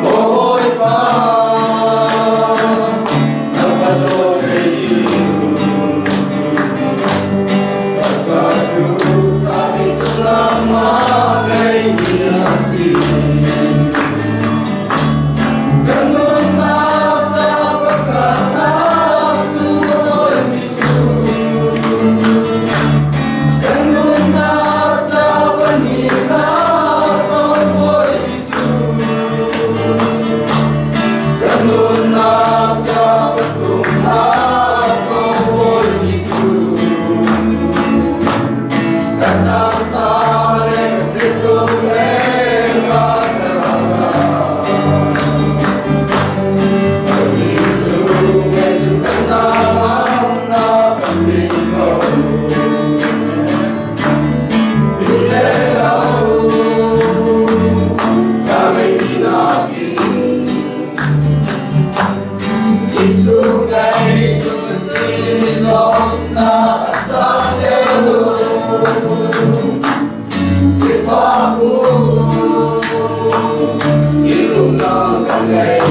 Bawipa, na fanu kei cu ka satu nangmah ngei a si. Kan nunnak ca pakhatnak cu Bawi Jesuh. Kan nunnak ca pahnihnak zong Bawi Jesuh. Kan nunnak ca pathumnak zong Bawi Jesuh. Kan taksa le kan thinlung le kan thlarau ca. Bawi Jesuh, Jesuh kan ngamnak kan ring ko. Jesuh ngei tu si lawmnak a sang deuh. Sifak u, i rumnak kan ngei.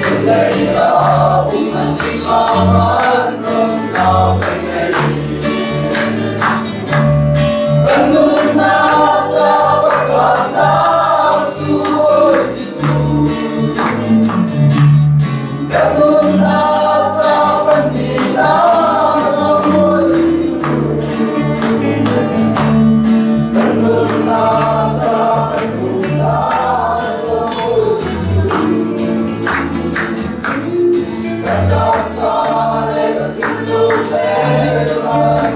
Kan lei ah um an ding ah van rumnak kan ngei. Kan nunnak ca pakhatnak cu Bawi Jesuh. Kan nunnak ca pahnihnak Bawi Jesuh. Kan nunnak ca pathumnak Bawi Jesuh. Kan taksa le kan thinlung he kan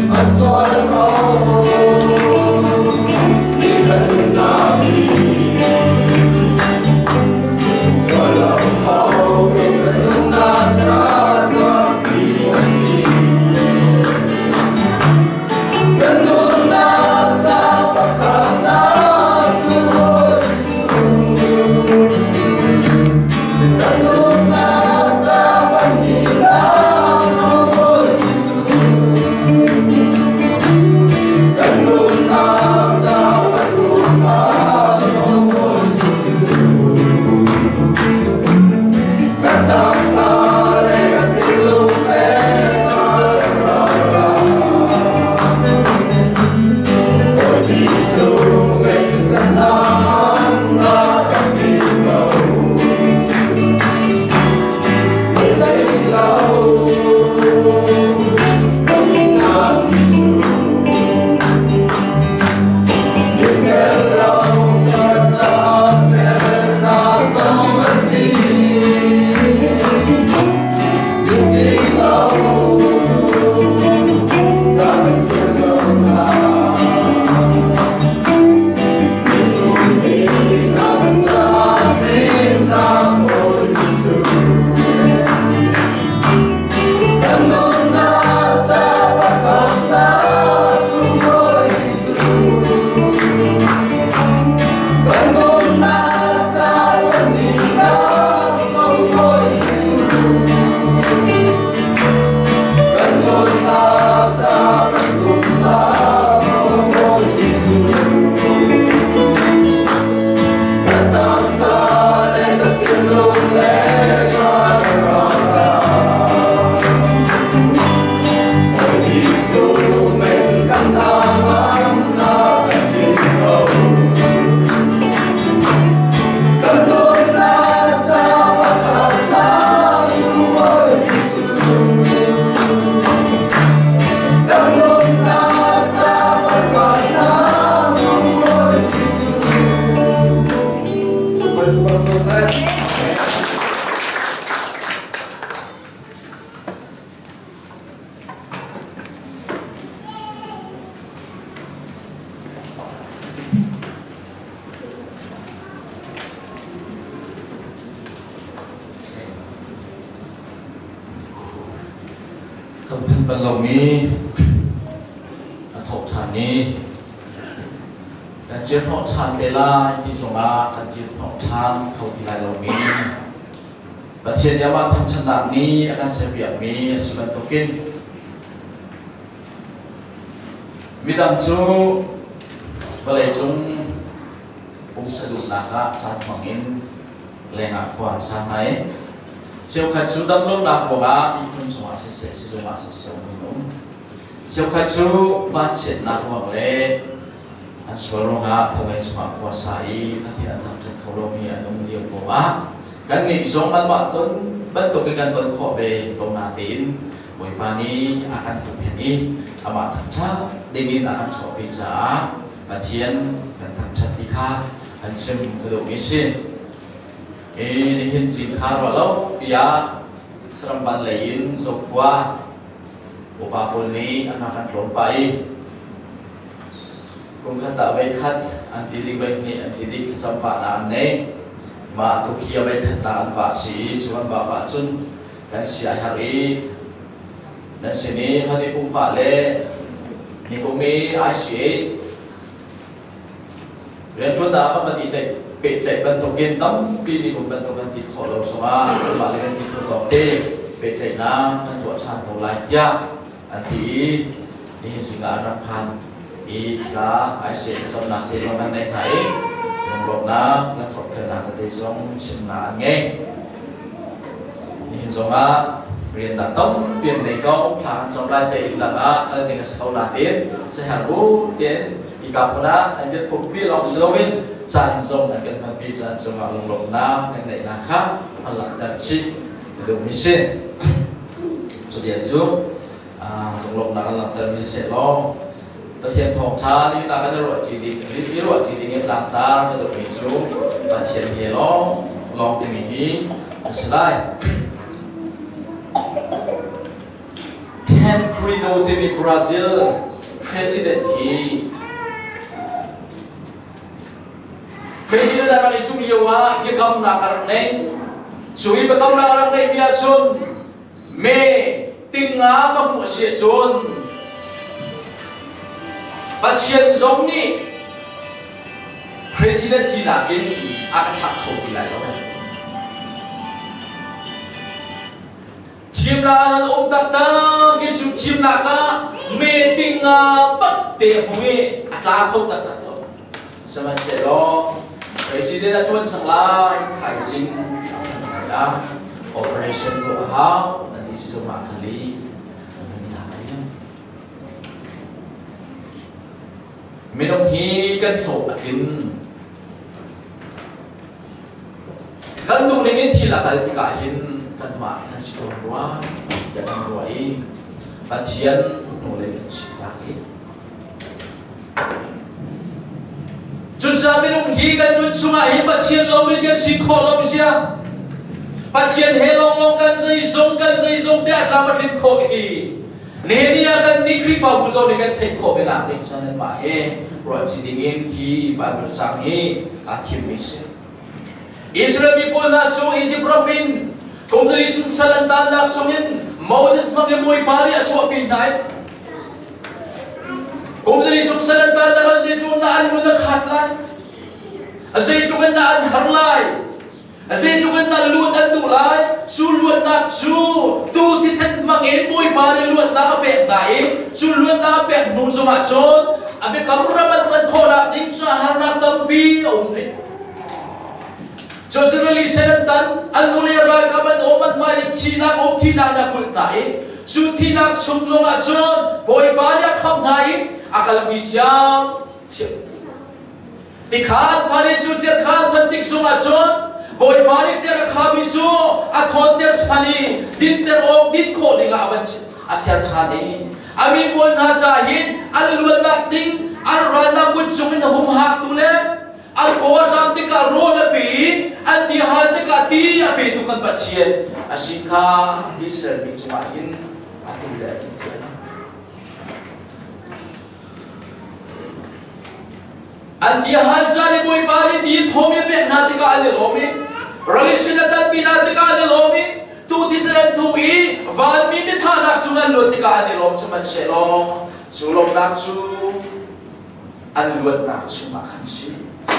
A sual ko mi kan nunnak hi sual lo kho kan nunnak ca tuahpi a si. Kan nunnak ca pakhatnak cu Jesuh. Kan nunnak ca pahnihnak cu Jesuh. Bal lomi a thawk ṭhan i kan kirhnawh ṭhan te lai ti zongah kan kirhnawh ṭhan kho ti lai lomi Pathian nih amah thangṭhatnak ni a kan serpiakmi a si bantukin midang cu vawleicung pumsa duhnak ah caan hmang in lengah khua an sa hna i cheukhat cu damlonak ruangah ihkhun cungah siseh sizung ah siseh um in um. Cheukhat cu vanchiatnak ruang le an sual ruangah thawnginn chungah khua sa i Pathian a thangṭhat kho lomi an um lio ko ah kannih zong anmah ton bantuk in kan ton khawh ve ko natein Bawipa nih a kan huhphenh i amah thangṭhat dingin a kan chuahpi caah Pathian kan thangṭhat ti kha an chim ka duhmi si. I nihin zingkha ruah lo piah saramban lei in Zokhua upa pawl nih an rak kan tlawn pah i kum khat ah voikhat an ti ding voihnih an ti ding thlacam pahnak an nei. Mah tukhi a voikhatnak an vah si i cu an vah pah cun kan si a herh i nan sin i hani pumpak le nikum i ICA rianṭuannak ah kan van i pehtlaih bantukin tampi nikum bantuk kan ti khawh lo zongah kanmah le kan ti khawh tawk te pehtlaihnak kan tuah ṭhan ko lai tiah an ti i nihin zingah an rak phan i hla ICA thlacamnak te zong kan neih hna i lunglawmhnak le forhfialnak tete zong chimnak an ngei. Nihin zongah rian dang tampi an nei ko thla an cam lai te inn dang ah kal ding a si ko nain saherh bu tein hika hmun ah an kan pumpi lawng si loin caan zong an kan hmanpi caan cungah lunglawmhnak kan neihnak kha an langhter chih ka duhmi si. Cu bia cu lunglawmhnak an langhtermi siseh law Pathian thawngṭha nih na kan i ruah ṭi ding i ruah ṭi ding in tlangtar ka duhmi cu Pathian he lawng lawng timi hi a si lai. Tancredo timi Brazil president hi president a rak i cuh lio ah biakamnak a rak ngei. Cu i biakamnak a rak ngeihmi ahcun Me tinga ka hmuh a si ahcun Pathian zong nih president sinak in a ka thlak kho ti lai lo. Thimnak an um taktak hi cu thimnak ah me tinga bak te a hmu i a tla kho taktak lo. Sihmanhsehlaw President a ṭuan cang lai thaizing a operation tuah a hau an ti si zongah khal i an nunnak a liam. Minung hi kan hlawh a tlin. Kan duh ning in thil a kal tikah hin kanmah kan si tawn rua tiah kan ruah i Pathian hnulei kan chimtak i Cucaah minung hi kan nun chungah hin Pathian loin kan si khawh lo sia. Pathian he lawnglawng kan zeizong kan zeizong te a tlam a tlin khawh i Nehemiah kan nih Khrihfabu zong nih kan theih khawh ve nak ding chan mah he ruahci dingin hi Bible cang hi aa thimmi si. Israel mi pawl hna cu Egypt ram in kum zali sung sal an tannak chungin Moses hmang in Bawipa nih a chuahpi hna i kum zali sung sal an tannak an zeitluk in an nun a khat lai a zeitluk in an har lai a zeitluk in dah luat an duh lai cu luatnak cu tu thisen hmang in Bawipa nih luatnak a pek hna i cu luatnak a pek hnu zongah cun a biakam ram an phan khawhnak ding cu harnak tampi a um rih cu rili sen an tan an nu le ralkap an um an hmai i thihnak um thihnak na kulh hna i cu thihnak chung zongah cun Bawipa nih a khamh hna i a kalpi thiam thiam Tikhan phan i cu cerhkhan phan tik chungah cun Bawipa nih cerh a khami cu a thawnter ṭhan i dinter awk din khawh dingah a van a ser ṭhan i a mi pawl hna caah hin an luatnak ding an ralnak kut chungin a humhaktu le an paw a ṭam tikah rawl a pe i an ti hal tikah ti a petu kan Pathian a si kha Israel mi cungah hin atu le atu ti a lang. An ti hal caan i Bawipa nih ti thawm i a pek hna tikah an i lawm i ralih sin a tanpi hna tikah an i lawm i tu thisen an thu i Vanmi mithahnak cung an luat tikah an i lawm sihmanhsehlaw cu lawmhnak cu an luatnak chungah khan si.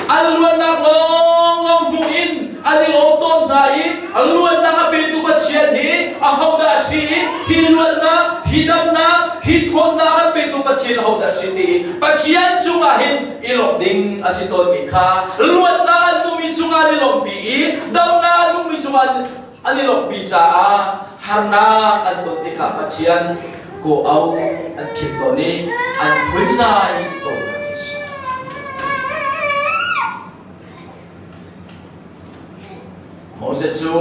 An luatnak lawnglawng hnu in an i lawm tawn hna i luatnak a petu Pathian hi ahodah a si i hi luatnak, hi damnak, hi ṭhawnnak an petu Pathian ahodah a si ti i Pathian cungah hin i lawmh ding a si tawnmi kha luatnak an hmumi cungah an i lawmhpi i damnak an hmumi cungah an i lawmhpi caah harnak an ton tikah Pathian kaw an philh tawn i an phunzai tawn hna a si. Moses cu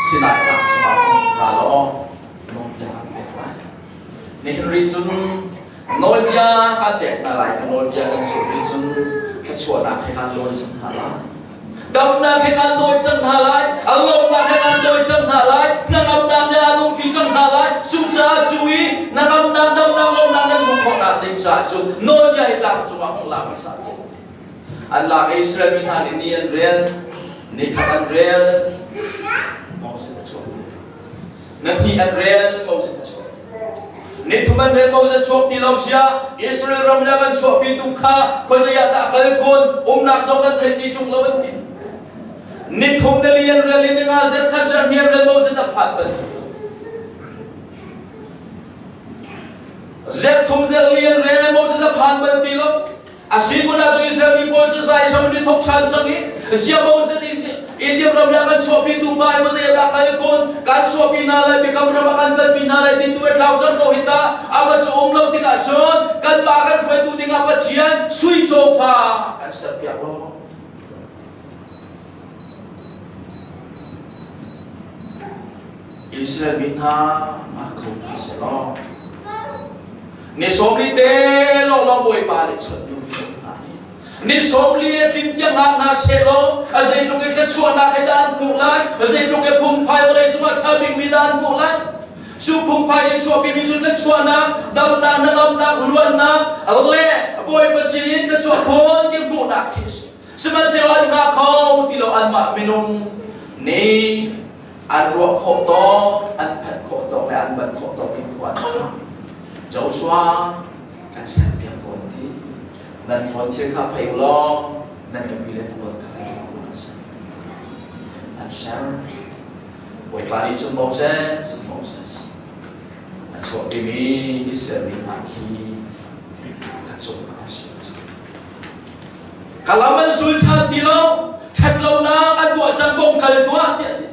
Sinai tlang cungah ra law nawlbia an pek lai. Nihin ri cun nawlbia kan pek hna lai ka nawlbia kan zulh ri cun thluachuahnak he kan lawi cang hna lai. Damnak he kan dawi cang hna lai, a lawmnak he kan dawi cang hna lai, hnangamnak he aan umpi cang hna lai. Cucaah cu i hnangamnak, damnak, lawmnak nan hmuh khawhnak ding caah cu nawlbia hi tlang cungah hung lak hmasa te. An lak i Israel mi hna nih ni an rel, ni khat an rel, Moses a chuak ti. Na hnih an rel, Moses a chuak. Ni thum an rel Moses a chuak ti lo sia, Israel ram le kan chuahpitu kha khuazei ah dah kal kun, umnak zong kan thei ti ṭung lo an ti. Ni thum na li an rel i ni nga zet kha zer ni an rel Moses a phan bal. Zet thum zet li an rel Moses a phan bal ti lo. A si kun ah cun Israel mi pawl cu zai ram in thok ṭhan cang i zia Moses Izipt ram le kan chuahpi tu pa i zei dah kal kun kan chuahpi hna lai biakam ram ah kan kalpi hna lai ti tu e thlau cang ko hi ta ama cu um lo tikah cun kanmah kan hruaitu dingah Pathian sui cawfa kan serpiak lo. Israel mi hna mah kho hna selaw Ni 40 te lawnglawng Bawipa nih chawnh nu hi hna hi. Ni 40 a tlin tiang hlah hna sehlaw a zeitluk in thluachuahnak he dah an hmuh lai, a zeitluk in phungphai vawlei cungah ṭha bikmi dah an hmuh lai. Cu phungphai nih chuahpimi cu thluachuahnak, damnak, hnangamnak, luatnak le Bawipa sinin thluachuah phun ki hmuhnak khi a si. Sihmanhsehlaw an hngak kho ti lo anmah minung nih an ruah khawh tawk, an phanh khawh tawk le an banh khawh tawk in khua an sa. Joshua kan serpiak ko an ti. Nan hlawn thil kha phei u law nan nupi le na ton kha kan ser. An ser. Bawipa nih cun Moses, Moses, a chuahpimi Israel mi hna khi ka cungah an si. Ka lam an sul ṭhan ti lo, ṭhatlonak an tuah cang kong kal tuah tiah a ti.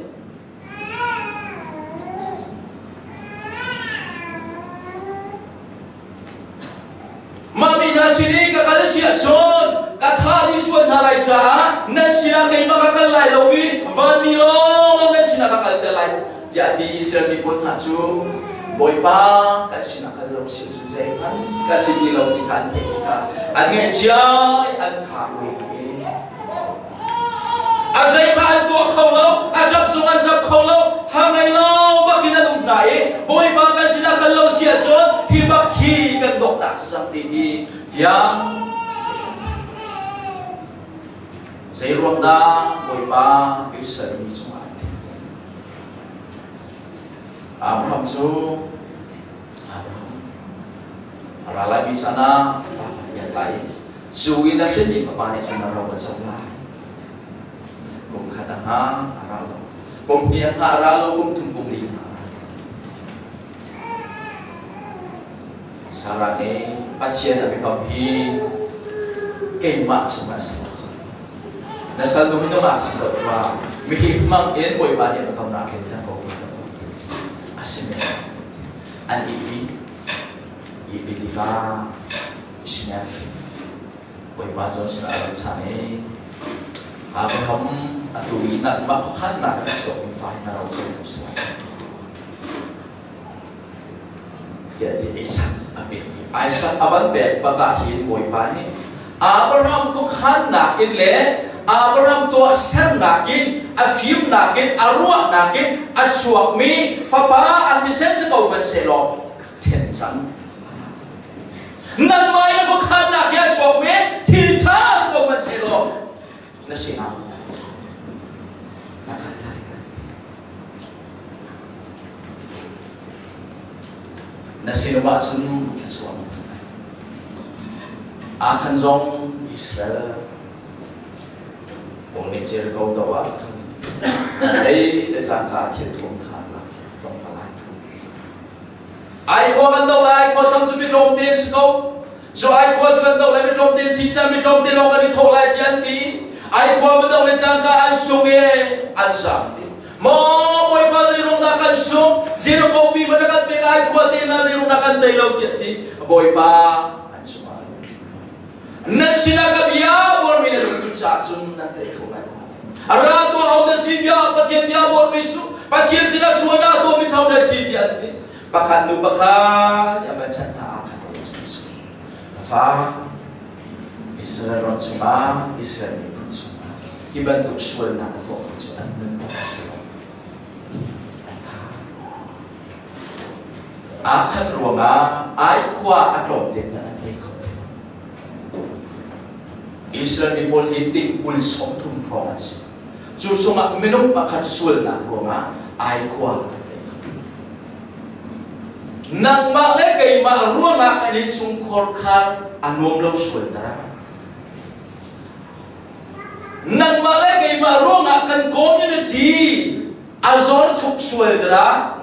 Mah mi hna sin i ka kal si ahcun ka thah dih sual hna lai caah nan sinah keimah ka kal lai lo i vanmi lawnglawng nan sinah ka kalter lai tiah ti Israel mi pawl hna cu Bawipa kan sinah kal lo si ahcun zeihmanh kan si ti lo ti kha an theih tikah an ngaihchia i an tha ui a zeihmanh an tuah kho lo a ṭap zong an ṭap kho lo tha ngei lo bakin an um hna i Bawipa kan sinah kal lo si ahcun hi bak hi kan donghnak si cang ti hi fiang zei ruang dah Bawipa Israel mi cungah an thin Abraham cu Abraham a ra laimi caan ah fapa kan pek lai i cu in a hrinmi fapa nih cun a ro a co lai. Kum khat a hnga a ra lo. Kum hnih a hnga a ra lo, kum thum kum li a hnga a ra lo. Sarah nih Pathian a biakam hi keimah cungah a si lo. Na salnu hi nungak si zoh tuah. Mihi hmang in Bawipa nih biakamnak tlinter ko a si men. An ihpi. Ihpi tikah Ishmael hrin. Bawipa cu sinah a rak ṭhan i Abraham atu i nangmah khuakhannak in a chuakmi fa hi na ro cotu si lai. Tiah ti Isaac a pek. Isaac a van pek bak ah hin Bawipa nih Abraham khuakhannak in le Abraham tuahsernak in a fimnak in a ruahnak in a chuakmi fapa a thisen si ko hmanhsehlaw ṭhen cang. Nangmah in a khuakhannak hi a chuakmi thil ṭha si ko hmanhsehlaw na sinah na kal lai. Na sinum ahcun thluachuah na hmu lai. Akhan zong Israel pawl nih Jericho do ah khan lei le cangka thil thum kha an lak tlawmpal ai thum. Ai khua kan do lai, khua tham cu mitlawm te an si ko. Cu ai khua cu kan do lai mitlawm te si ca mitlawm te lawng kan i thawh lai ti an ti. Ai khua va do le cangka an sung e an zam ti. Maw Bawipa zeirung dah kan sung, Jericho pi va na kan pek ai khua te na zeirung dah kan tei lo tiah ti. Bawipa an cungah nan sinah ka bia buarmi na lung cu caah cun nan tei kho lai lo. A ra tuah ho na si bia Pathian bia buarmi cu Pathian sinah sual dah tuahmi ho na si tiah an ti. Pakhat nu pakhat a van chanh hna ah khan si. Ka fa Israel ram chungah Israel miphun chungah hi bantuk sualnak a tuahmi cu an nun awk a si lo. An tha. Aa khat ruangah ai khua a tlawm ding an ei kho ti lo. Israel mi pawl hi ting kul 30 hrawng an si. Cu chungah minung pakhat sualnak ruangah ai khua an ei kho. Nangmah le keimah ruangah kan innchungkhar khar a nuam lo sual dara. Nangmah le keimah ruangah kan community a zor chuk sual dara.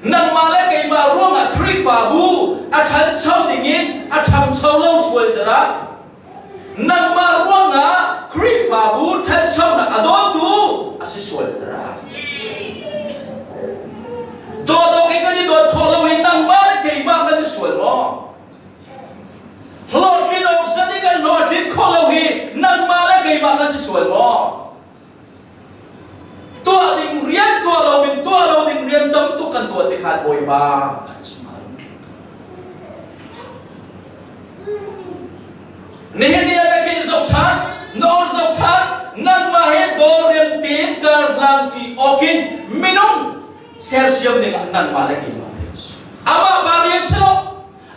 Nangmah le keimah ruangah Khrihfabu a ṭhancho dingin a ṭhangcho lo sual dara. Nangmah ruangah Khrihfabu ṭhanchonak a dawtu a si sual dara. Dawt awk i kan i dawt khawh lo hi nangmah le keimah kan i sual maw? Hlawhtlin awk zat i kan hlawhtlin khawh lo hi nangmah le keimah kan si sual maw? Tuah ding rian tuah lo in tuah lo ding rian tam tuk kan tuah tikhan Bawipa kan sungah Nihin ni ah na kil zoh ṭhan, na or zoh ṭhan, nangmah he dawr tein kar hlang ṭi awkin minung sersiam dingah nangmah le keimah rian si. Amah pa rian si lo.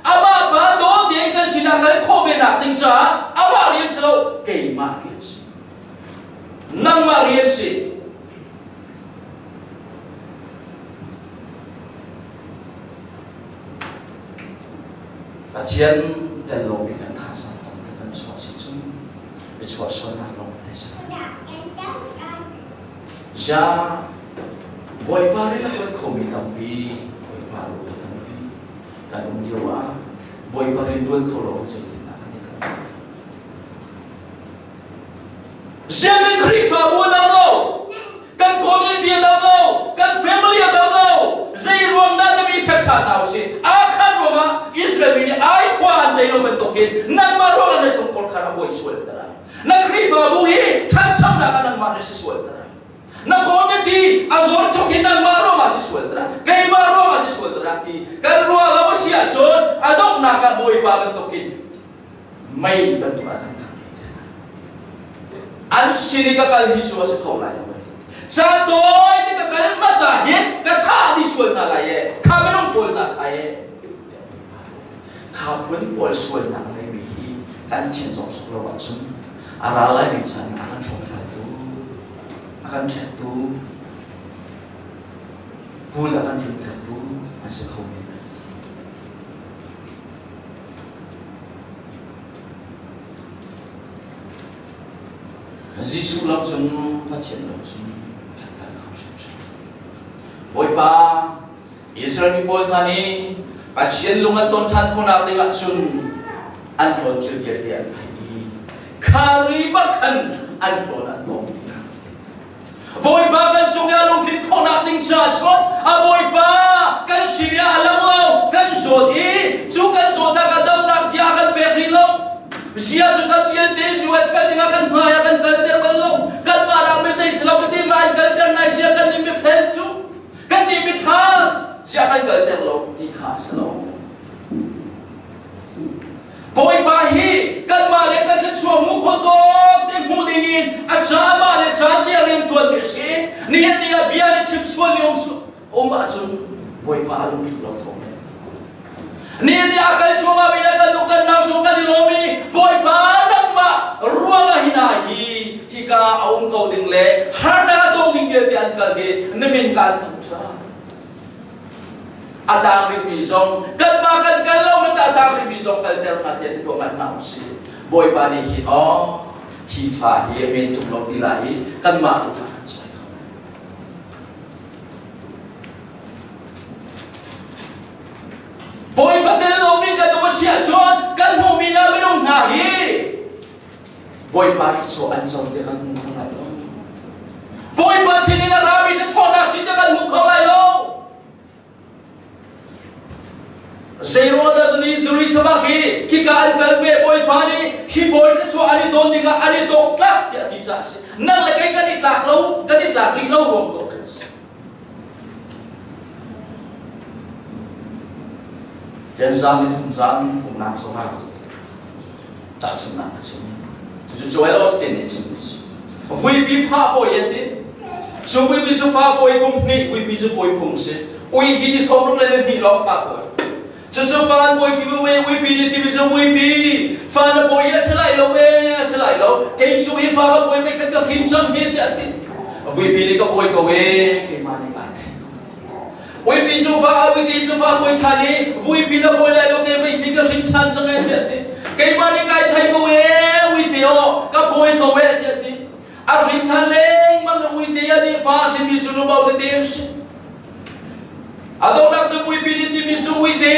Amah pa daw tein kan sinah kal khawh ve nak ding caah amah rian si lo, keimah rian si. Nangmah rian si. Pathian tel lo in kan thazaang tam tuk kan chuah si cun bichuah sualnak lawng te si. Ja Bawipa rian a ṭuan khomi tampi, Bawipa dawtu tampi kan um lio ah Bawipa rian ṭuan kho lo in zeitindah kan i tel? Ziang kan Khrihfabu a dam lo, kan community a dam lo, kan family a dam lo. Zei ruang dah na mi chiatcha hna usih. Akhan ruangah Israel mi nih ai khua an tei lo bantukin nangmah ruangah na chungkhar kha a buai sual ta lai. Na Khrihfabu hi ṭhanchonak ah nangmah na si sual ta lai. Na community a zawn chok in nangmah ruangah si sual ta lai. Keimah ruangah si sual ta lai ti kan ruah lo a si ahcun a donghnak ah Bawipa bantukin mei bantuk ah kan kang an sin i ka kal hi cu a si kho lai lo caan tawi te ka kal mat ah hin ka thah dih sual hna lai e kha minung pawl hna kha e kha phun pawl sualnak ngeimi hi kan thin zong suk lo ahcun a ra laimi chan a kan hrawkhraltu a kan ṭhentu hmul a kan tluntertu an si kho men. Jesuh lo cun Pathian lo cun kan kal kho hrimhrim. Bawipa, Israel mi pawl hna nih Pathian lung an ton ṭhan khawhnak ding ah cun an hlawn thil vialte an phaih i kha ri bak khan an hlawn an tawng. Bawipa kan cung i a lungthin khawhnak ding caah cun a Bawipa kan sin i a lang lo kan zawt i cu kan zawtnak ah damnak zia a kan pek rih lo. Zia cu can vialte US kan dingah kan hmai ah kan kalter bal lo. Kanmah dah mi zei si lo ka ti lai kalter nai zia kan nih mi fel cu kan nih mi ṭha zia kan kalter lo ti kha a si lo. Bawipa hi kanmah le kan thluachuah hmu kho tawk te hmu ding in a caan mah le caan tiah rian ṭuanmi a si. Nihin ni ah bia na chim sualmi um um ahcun Bawipa a lungtling lo kho men. Nihin ni ah kal chungah mi le kan nu kan nau chung kan i lawm i Bawipa nangmah ruangah hi hna hi hika a um ko ding le harnak a tong ding vialte an kal hi na min ka an thangṭhat. A tang rihmi zong kanmah kan kal lo na a tang rihmi zong kalter hna tiah ti tuah ngat hna usih. Bawipa nih hin aw hi fa hi a men ṭung lo ti lai i kanmah tu kha kan cawi kho lai. Bawipa tel loin kan um a si ahcun kan hmuhmi hna minung hna hi Bawipa thluachuah an co tiah kan hmu kho lai lo. Bawipa sinin a rami thluachuahnak si tiah kan hmu kho lai lo. Zeiruang dah cun hi zuri samak hi khika an kal ve Bawipa nih hi bawi thluachuah an i tawn dingah an i tawk tlak tiah a ti caah a si. Nang le kei kan i tlak lo, kan i tlak rih lo ruang tuah kan si. Jan zan ni thum zan phungnak zongah tahchunhnak a chim. Cucu Joel Osteen nih chim mi si. Vuipi fa pawi an ti. Cu vuipi cu fa pawi kum hnih, vuipi cu pawi kum si. Ui hi ni sawmruk le ni hnih lawng fa pawi. Cucu fa an pawi ti we uipi nih timi cu uipi fa na pawi a si lai lo e a si lai lo kei cu hi fa ka pawi mei kan ka hrin cang hi tiah ti. Vuipi nih ka pawi ko e keimah nih kai thei ko. Uipi cu fa a uiti cu fa pawi ṭhan i vuipi na pawi lai lo ke mei ti ka hrin ṭhan cang e tiah ti. Keimah nih kai thei ko e uite aw ka pawi ko e tiah ti. A hrin ṭhan lengmang na uite a nih fa hrinmi cu lubau tete an si. A donghnak cu vuipi nih timi cu uite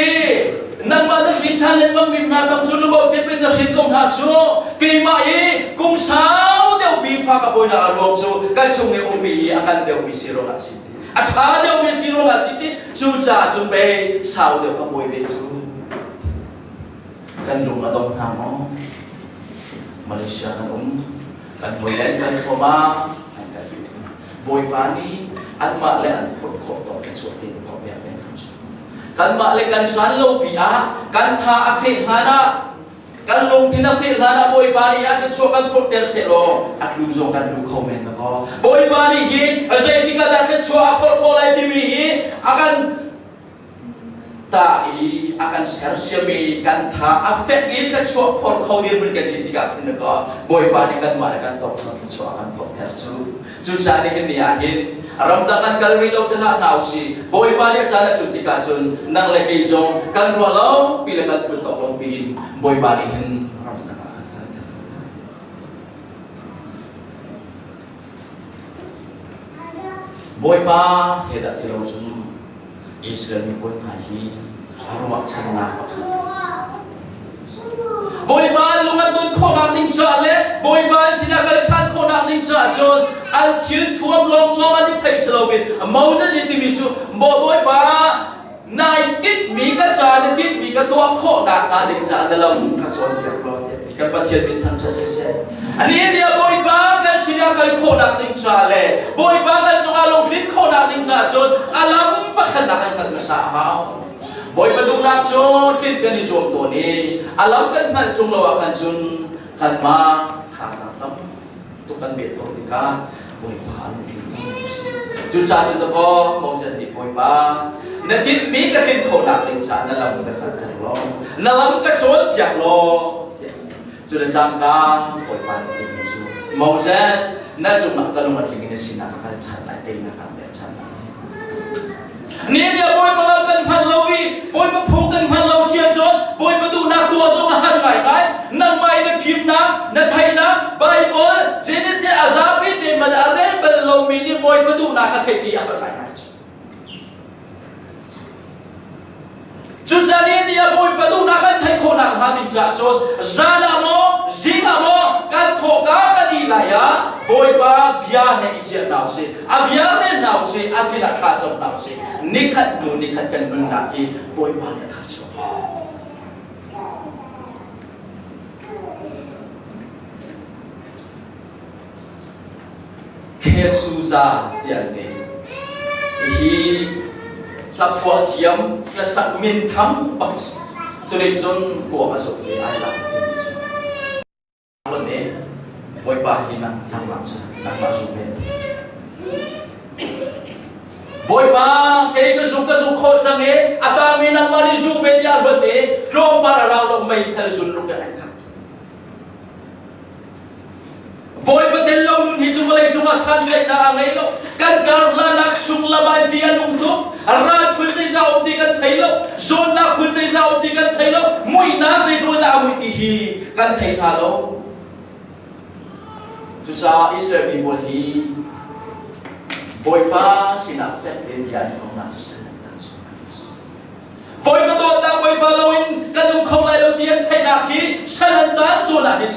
nangmah na hrin ṭhan lengmang mi hna tam cu lubau te pe na hrin ko hna cu keimah i kum sau deuhpi fa ka pawinak a ruang cu kan chung i ummi hi a ngan deuhmi si ruangah a si ti. A ṭha deuhmi si ruangah a si ti. Cucaah cun pei sau deuh ka pawi ve cu. Kan lung a dong hna maw? Malaysia kan um, kan hawi le an kal thluahmah, an kal ti. Bawipa nih anmah le an phurh khawh tawk in chuah te tuah piak men cu. Kanmah le kan caan lo pi ah kan tha a feh hlan ah kan lungthin a feh hlan ah Bawipa nih a thluachuah kan phurhter sehlaw a tlu zong kan tlu kho men na kaw. Bawipa nih hin zeitik ah dah thluachuah a phurh khawh lai timi hi a kan ta i a kan sersiam i kan tha a fek i thluachuah phor kho dirhmun kan si tikah khin kaw Bawipa nih kanmah le kan tawk zong thluachuah a kan phorter cu. Cucaah nihin ni ah hin ramdang kan kal rih lo te hlah hna usih. Bawipa nih a caan a cut tikah cun nang le kei zong kan ruah lo pi le kan phul tawk lo piin Bawipa nih hin ramdang ah a kan kalter ko lai. Bawipa he dah ti lo cun Israel miphun hna hi ruahchannak pakhat. Bawipa lung an ton khawhnak ding caah le Bawipa sinah kal ṭhan khawhnak ding caah cun an thil thuam lawnglawng an i pheih si loin Moses nih timi cu Bawipa nai tinhmi ka ca na tinhmi ka tuah khawhnak hnga ding caah na lam ka cawnpiak law tiah ti kan Pathian min thangṭhat siseh. Ani nih Bawipa kan sinah kal khawhnak ding caah le Bawipa kan cungah lungtlin khawhnak ding caah cun a lam pakhat nak kan hngalh hmasa a hau. Bawipa duhnak cu tlinh kan i zuam tawn i a lam kan hngalh ṭung lo ah khan cun kanmah thazaang tam tuk kan bet tawn tikah Bawipa a lungtling tawn a si. Cucaah cun dakaw Moses nih Bawipa na tinhmi ka tlin khawhnak ding caah na lam ka hngalhter law na lam ka cawnpiak law tiah cu le cangka Bawipa nih tinhmi cu Moses na cungah ka lung a tling in na sinah ka kal ṭhan lai teinak aan pek ṭhan lai. Ni nih Bawipa lam kan hngal lo i Bawipa phung kan hngal lo si ahcun Bawipa duhnak tuah zong a har ngaingai. Nangmah i na fimnak, na theihnak, Bible, Genesis a zapi te man a rel bal lomi nih Bawipa duhnak a theih ti a har ngaingai. Cucaah ni ah Bawipa duhnak kan theih khawhnak hnga ding caah cun zan ah maw zing ah maw kan thawhka kan ih lai ah Bawipa bia he i ciah hna usih a bia rel hna usih a sinah thla cam hna usih nikhat hnu nikhat kan nunnak hi Bawipa nih a tharchuah. Khesuza ti an ti. Hihi hlaphuah thiam, hlasak minthang bak a si. Cunih cun kuak a zuk i ai lak timi cu. Lon e, Bawipa hi nang nangmah cu nangmah zu ve. Bawipa kei ka zu ka zu khawh cang i a tami nangmah nih zu ve tiah ruat i tlawmpal a rau lo meithal zun ruk in an khat. Bawipa tel lo nun hi cu vawlei. cungah santlaihnak a ngei lo. Kan karhlannak chung lam ah ṭih a nung tuk. Ral phun zeizah um ti kan thei lo. Zawnnak phun zeizah um ti kan thei lo. Muihnak zeitluk in dah a muih ti hi kan thei hna lo. Cucaah Israel mi pawl hi Bawipa sinah fek tein bia an i komhnak cu salannak sungah a si. Bawipa dawtnak Bawipa loin kan um kho lai lo ti an theihnak hi sal an taan zawn ah hin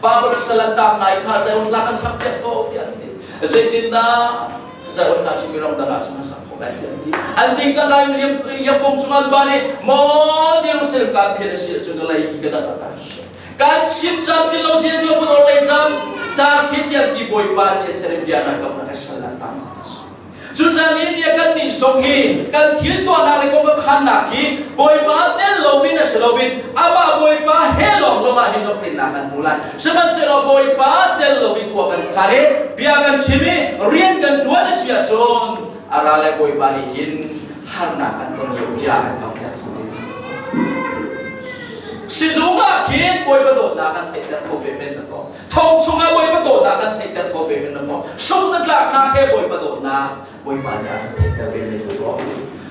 Babylon sal an taang lai kha Zion hla kan sak piak ko tiah an ti. Zeitindah Zion hla cu miram dang ah cun an sak khawh lai tiah an ti. An ding tak lai liam kung cung an ban i maw Jerusalem kaan phian a si ahcun ka lei hi ka dang a Kan chim camcin lo sin cu put or lei cam ca sin tiang ti bawipa che serem bia na kam na ka sal an tam Cusan in nia kan nih zong hi kan thil tuahnak le kong khannak hi bawipa tel loin a si loin amah bawipa he lawng lawng ah hin hlawhtlinnak kan hmu lai. Sihmanhsehlaw bawipa tel loin khua kan khan i bia kan chim i rian kan tuan a si ahcun a ra le bawipa nih hin harnak kan ton lio bia kan kauter kho te. Sizung ah khin Bawipa dawtnak kan theihter kho ve men na ko. Thong chungah Bawipa dawtnak kan theihter kho ve men na ko. Sungzatlaknak he Bawipa dawtnak Bawipa nih a kan theihter ve men ko.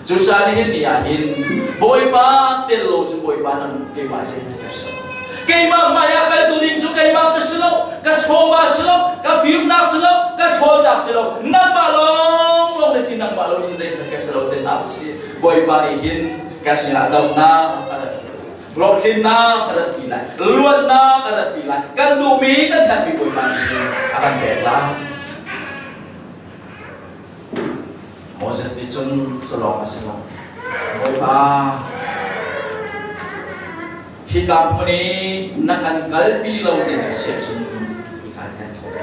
Cucaah nihin ni ah hin Bawipa tel lo cu Bawipa nang keimah zei ka si lo. Keimah hmai ah kal tu ding cu keimah ka si lo, ka chawva si lo, ka fimnak si lo, ka ṭhawnnak si lo, nangmah lawng lawng na si, nangmah lo cu zeihmanh ka si lo te hna si. Bawipa nih hin kan sinah damnak a rat hlawhtlinnak a ratpi lai luatnak a ratpi lai kan duhmi kan herhmi Bawipa nih a kan pek lai Moses nih cun salawng a si lo Bawipa hika hmun i na kan kalpi lo ding a si ahcun hika kan thawh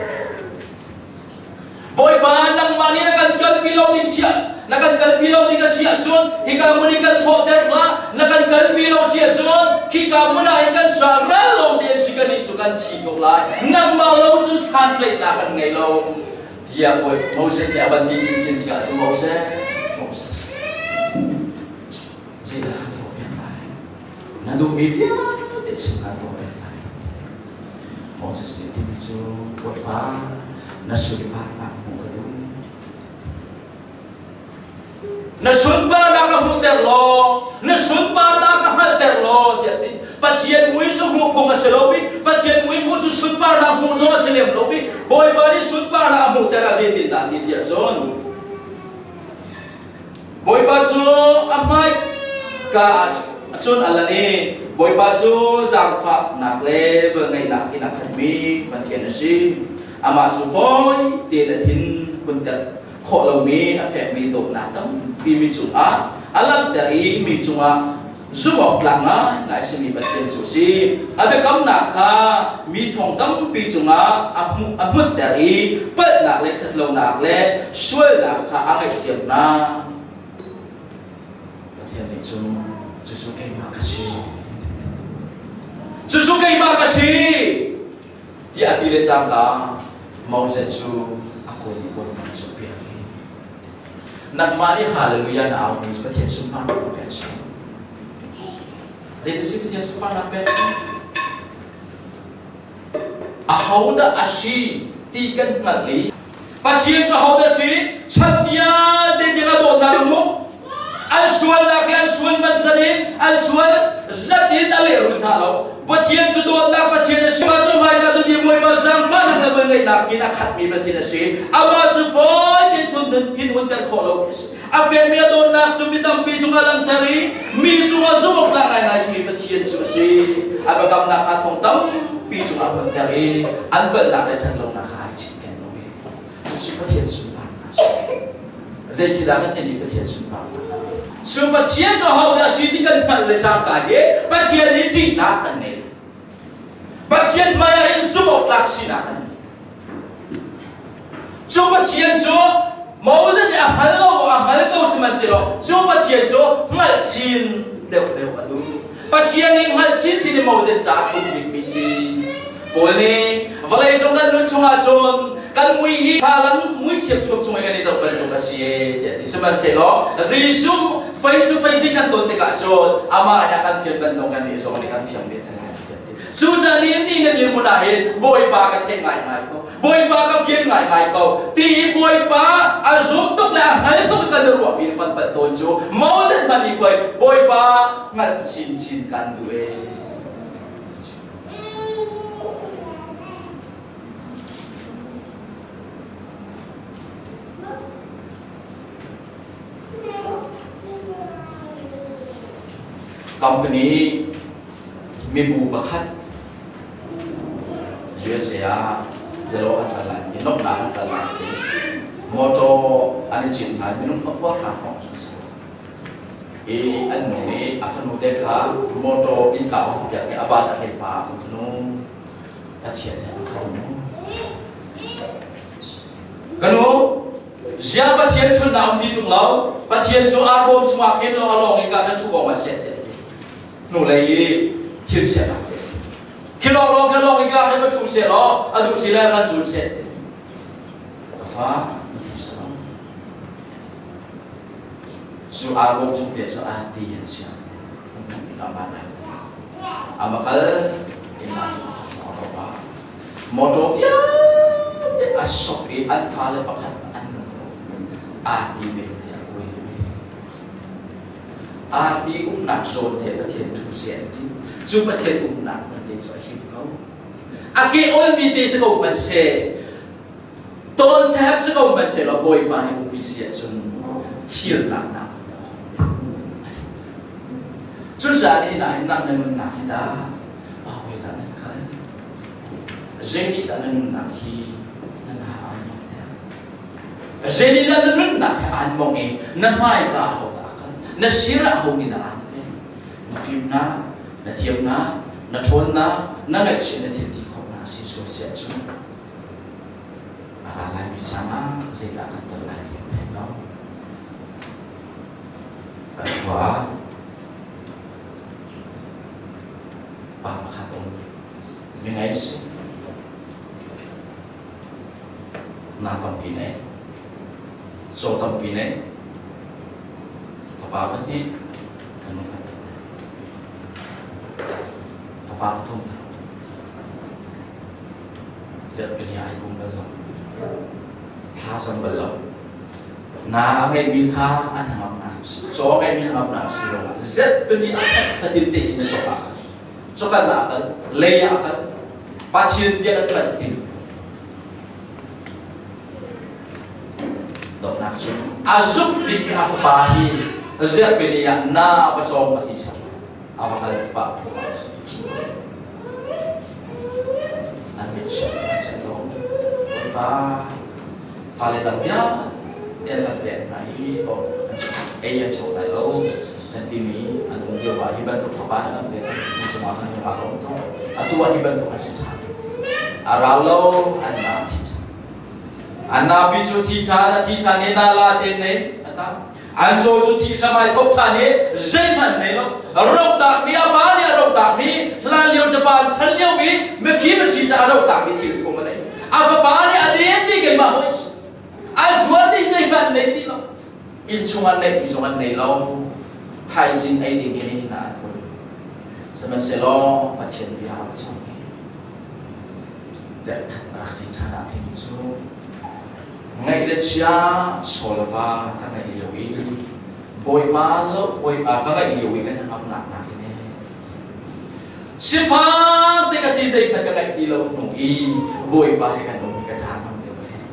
Bawipa nangmah nih na kan kalpi lo ding sia na kan kalpi lo ding a si ahcun hika hmun i kan thawhter hlah na kan kalpi lo si ahcun khika hmun ah hin kan chuah ral lo te si kan nih cu kan thi ko lai nangmah lo cun santlaihnak kan ngei lo tiah Bawi Moses nih a van ti chinchin tikah cun Moses Moses zeidah kan tuah piak lai na duhmi vialte chim kan tuah piak lai Moses nih timi cu Bawipa na sunparnak hmuh ka duh na sunparnak ka hmuhter law na sunparnak ka hngalhter law tiah ti Pathian mui cu hmuh phung a si lo i Pathian mui hmuh cu sunparnak hmuh zong a si lem lo i Bawipa nih sunparnak a hmuhter ah zeitindah ti tiah cun Bawipa cu a hmaika ah cun a lan i Bawipa cu zaangfahnak le velngeihnak in a khatmi Pathian a si. Amah cu fawi tein a thin hunter khawh lomi a fekmi dawtnak tampi mi cungah a langhter i mi cungah zumhawktlak ngaingai simi Pathian cu a si. A biakamnak kha mi thong tampi cungah a hmuh a hmunhter i palhnak le ṭhatlonak le sualnak kha a ngaihthiam hna. Pathian nih cun cucu keimah ka si. Cucu keimah ka si tiah a ti le cangka Moses cu a kawl i Bawipa cu a piak i nangmah nih hallelujah na aumi Pathian sunparnak na pek si. Zei si Pathian sunparnak pek si? Ahodah a si ti kan hngalh i Pathian cu ahodah si? Chan vialte tiang a dawtnak a hmuh. An sualnak hi an sual hmasa in an sual zat in a lehrul hna lo. Pathian cu dawtnak Pathian a si. Amah cu hmaika cu ni Bawipa zaangfahnak le velngeihnak in a khatmi Pathian a si. Amah cu fawi tein thin hunter khawh lomi a si. A fekmi a dawtnak cu mi tampi cungah langhter i mi cungah zumhawktlak ngaingai simi Pathian cu a si. A biakamnak kha thong tampi cungah hunter i an palhnak le ṭhatlonak kha ai cinken lo i cucu Pathian sunparnak a si. Zeitindah kan nih Pathian sunparnak? Cu Pathian cu ahodah a si ti kan hngalh le cangka hi Pathian hi ṭihnak kan ngei. Pathian hmaiah hin zumhawktlak sinak kan ngei. Cu Pathian cu Moses nih a hngal lo a hngal ko sihmanhsehlaw cu Pathian cu hngalh chin deuhdeuh a duh. Pathian nih hngalh chinchin in Moses caah a bikmi si. Paul nih vawleicung kan nun chungah cun kan mui hi thlalang mui chiapchuap chung i kan i zoh bantuk a si e tiah ti sihmanhsehlaw Jesuh face to face in kan ton tikah cun amah nih a kan fian bantuk kan nih zong nih kan fiang ve te lai tiah ti. Cucaah ni ni na dirhmun ah hin Bawipa ka theih ngaingai ko. Bawipa ka fian ngaingai ko. Ti i Bawipa a zum tuk le a hngal tuk i kan i ruahpi le kan palh tawn cu Moses hmanh nih pei Bawipa hngalh chinchin kan duh ee. Company mibu pakhat USA ah zero an kal lai ti nomhnak an kal lai ti motor an i cit hna minung pakua hna hrawng cu si i an nu nih a fanu te kha motor innka a hon piak i a ban a hlei pa a fanu Pathian nih a kho mu Ka nu, ziah Pathian ṭhutnak um ti ṭung lo, Pathian cu arbawm chungah khin lo a lawng i ka kan ṭhu kong ah siah tiah ti. Hnulei i thil siahnak te. Khi lawng lawng kha lawng i ka khin va ṭhu seh law a duh si le ran zul seh ti. Ka fa, na ti sa lo. Cu arbawm chung te cu a ti an siah. An phanh tikah van ai. Ama kal, keimah cu a pa. Motor vialte a sok i an fale pakhat an nung lo. Aa ti men te a kuai ve. Aa ti umnak zawn te Pathian thu si an ti. Cu Pathian umnak hmun te cu a him ko. A ke olmi te si ko hmanhseh, tawl sehep si ko hmanhseh law Bawipa nih umpi si ahcun thirnak nak Cucaah ni hna hin nang na nunnak hi dah hawi dah nan kal? Zei nih dah na nunnak hi na hna aan mong ter? Zei nih dah na nunnak hi aan mong i na hmaika aho dah a kal? Na sir ah aho nih dah aan ve? Na fimnak, na thiamnak, na ṭhawnnak, na ngaihchiat na thil ti khawhnak a si sual si ahcun a ra laimi caan ah zeidah kan ton lai ti kan thei lo. Kan khua ah pa pakhat um mingei si na tampi nei caw tampi nei fapa pahnih fanu pahnih fapa pathum fanu zerhpini ai pum bal lo thla cam bal lo Na a ngeihmi kha an ngamnak a si. Caw a ngeihmi ngamnak a si ruangah zetpini a khat fatin tein na cawk ah kal. Cawkal ah kal, lei ah kal, Pathian bia kan panh ti. Dawtnak cu a zumh bikmi a fapa hi zerhpini ah na va cawm a ti cang. A va kal pah phung ah An mit a chet lo. Bawipa fale dang vialte an kan pek hna i ei an chuak lai lo kan timi an um lio ah hi bantuk fapa na kan pek mi cungah kan lung aa lawm tuk atu ah hi bantuk an si ṭhan a rau lo an na thi ṭhan an naupi cu thi ṭhan a thi ṭhan i na la te nei a tam an caw cu thi hram ai thok ṭhan i zeihmanh nei lo rohtakmi a pa nih a rohtakmi hlan lio Japan chan lio i mifim a si caah a rohtakmi thil thum a nei a fapa nih a den ti keimah hawi si a zual ti zeihmanh nei ti lo inn chung an neihmi zong an nei lo thaizing ei ding in hna an kun sihmanhsehlaw Pathian bia a chang i khat a rak cin ṭhan ah timi cu ngaih le chia sawlva ka ngaih lio i Bawipa lo Bawipa ka ngaih lio i kan ngamnak nak in Sifak te ka si zeihmanh ka ngaih ti lo hnu i Bawipa he kan um i ka tha ngam deuh ee.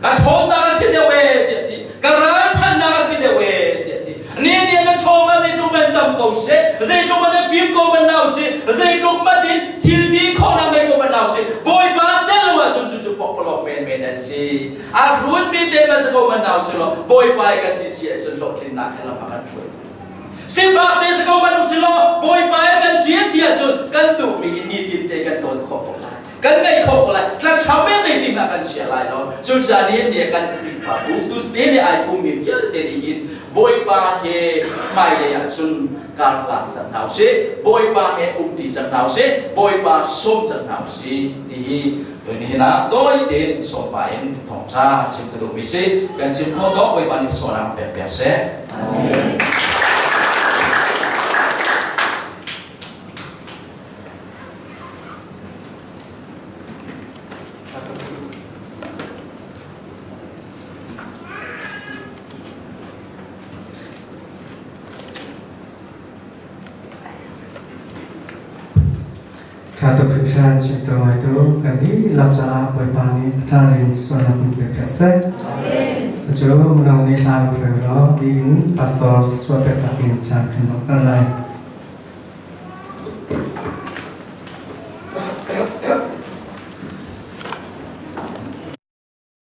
Ka ṭhawnnak a si deuh ee tiah ti. Ka ralchannak a si deuh ee tiah ti. Ni ni na chawva zeitluk man tam ko seh, zeitluk man na fim ko man nau si, zeitluk man in thil ti khawhnak ngei ko man nau si, Bawipa tel lo ahcun cucu pokpalawk menmen an si. A hrutmi te man si ko man nau si law Bawipa i kan si si ahcun hlawhtlinnak he lam a kan hruai. Sifak te si ko man u silaw Bawipa he kan si a si ahcun kan duhmi hi nitin te kan tawn khawh ko lai. Kan ngeih khawh ko lai. Tlacham he zeitin dah kan chia lai lo. Cucaah nihin ni kan Khrihfabu Tuesday ni ai pummi vialte nih hin Bawipa he hmailei ahcun kar hlang cang hna usih. Bawipa he umṭi cang hna usih. Bawipa sawm cang hna usih ti hi tuni hin ah tawi tein sawmpa in thawngṭha chim ka duhmi si. Kan chim khawh tawk Bawipa nih sawnak pek piak seh. Amen. Ṭha tuk hringhran chimtu ngaitu kan dihlak caah Bawipa nih a thar in sualnak in pe piak seh. Cucu mino nih hla in hruai law tiin pastor sualpeknak in caan kan donghter lai.